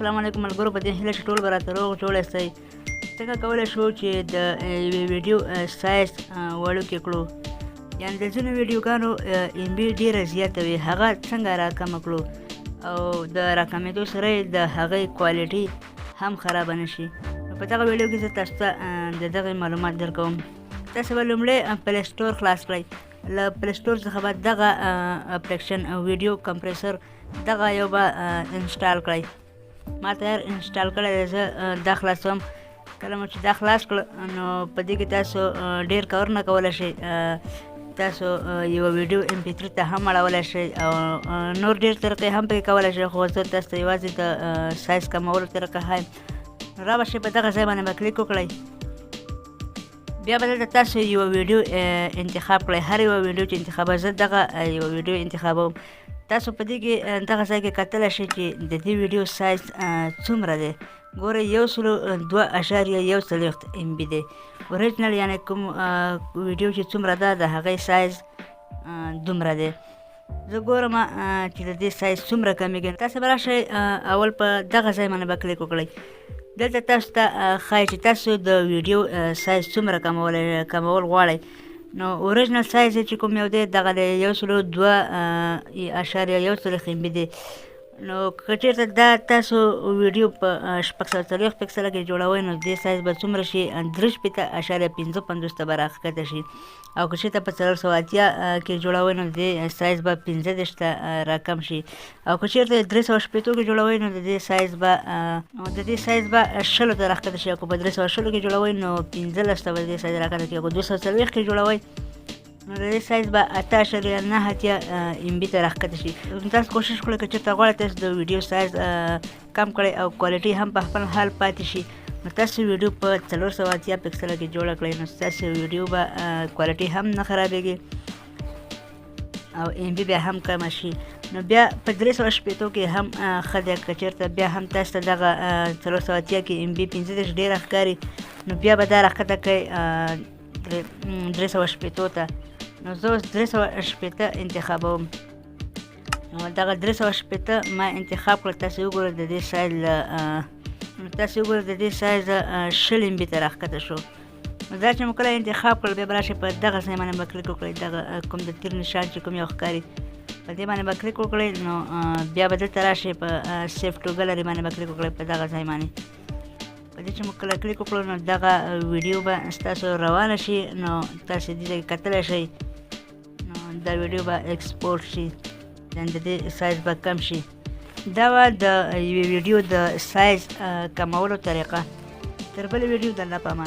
السلام علیکم ملګرو، په دې هیله چې ټول به راته روغ جوړ یاستئ. څنګه کولی شو چې د یوې ویډیو سایز وړوکی کړو؟ یعنې د ځینو ویډیوګانو MB ډېره زیاته وي، هغه څنګه راکمه کړو او د راکمېدو سره یې د هغې quality هم خرابه نه شي؟ نو په دغه ویډیو کې زه تاسو ته د دغې معلومات درکوم. تاسو به لومړی Play Store خلاص کړئ. له Play Store څخه به دغه اپلیکیشن video compressor دغه یو به install کړئ. ما تیار install کړی دی، زه دا خلاصوم. کله مو چې دا خلاص کړ، نو په دې کې تاسو ډېر کارونه کولی شئ. تاسو یوه ویډیو MP3 ته هم اړولی شئ او نور ډېر طریقې هم پکې کولی شئ، خو زه تاسو ته یوازې د سایز کمولو طریقه ښایم. نو را به شئ، په دغه ځای باندې به کلیک وکړئ. بیا به دلته تاسو یوه ویډیو انتخاب کړئ. هر یوه ویډیو چې انتخابوئ، زه دغه یوه ویډیو انتخابوم. تاسو په دې کې دغه ځای کې کتلی شئ چې د دې ویډیو سایز څومره دی. ګورئ، 102.41 MB دی original، یعنې کوم ویډیو چې څومره ده، د هغې سایز دومره دی. زه ګورم چې د دې سایز څومره کمیږي. تاسو به راشئ، اول په دغه ځای باندې به کلیک وکړئ. دلته تاسو ته ښایي چې تاسو د ویډیو سایز څومره کمول غواړئ. نو original size چې کوم یو دی، دغه دی، 102.41 MB دی. نو که چېرته دا تاسو ویډیو په 640 پکسله کې جوړوئ، نو دې سایز به څومره شي؟ 63.55 ته به راښکته شي. او که چېرته په 480 کې جوړوئ، نو دې سایز به 35 ته راکم شي. او که چېرته 360 کې جوړوئ، نو د دې سایز به 20 ته راښکته شي. او که په 320 کې جوړوئ، نو 15 ته به د دې سایز راښکته شي. او که 240 کې جوړوئ، نو د دې سایز به 8.89 MB ته راښکته شي. تاسو کوشش وکړئ، که چېرته غواړئ تاسو د ویډیو سایز کم کړئ او quality هم په خپل حال پاتې شي، نو تاسو ویډیو په 480 پکسله کې جوړه کړئ. نو ستاسو ویډیو به quality هم نه خرابېږي او MB بیا هم کمه شي. نو بیا په 360 کې هم ښه دی. که چېرته بیا هم تاسو ته دغه 480 کې MB 35 ډېره ښکاري، نو بیا به دا راښکته کړئ 360 ته. نو زه اوس 360 انتخابوم. نو دغه 360 ما انتخاب کړ. تاسو وګورئ، د دې سایز له نو تاسو وګورئ، د دې سایز 20 MB ته راښکته شو. نو دا چې مو کله انتخاب کړل، بیا به راشئ، په دغه ځای باندې به کلیک وکړئ. دغه کوم د تیر نشان چې کوم یو ښکاري، په دې باندې به کلیک وکړئ. نو بیا به دلته راشئ، په save to gallery باندې به کلیک وکړئ. په دغه ځای باندې په دې چې موږ کله کلیک وکړو، نو دغه ویډیو به ستاسو روانه شي. نو تاسو دې ځای کې کتلی شئ. نو دا ویډیو به export شي، یعنې د دې سایز به کم شي. دا وه د یوې ویډیو د سایز کمولو طریقه. تر بلې ویډیو د الله په امان.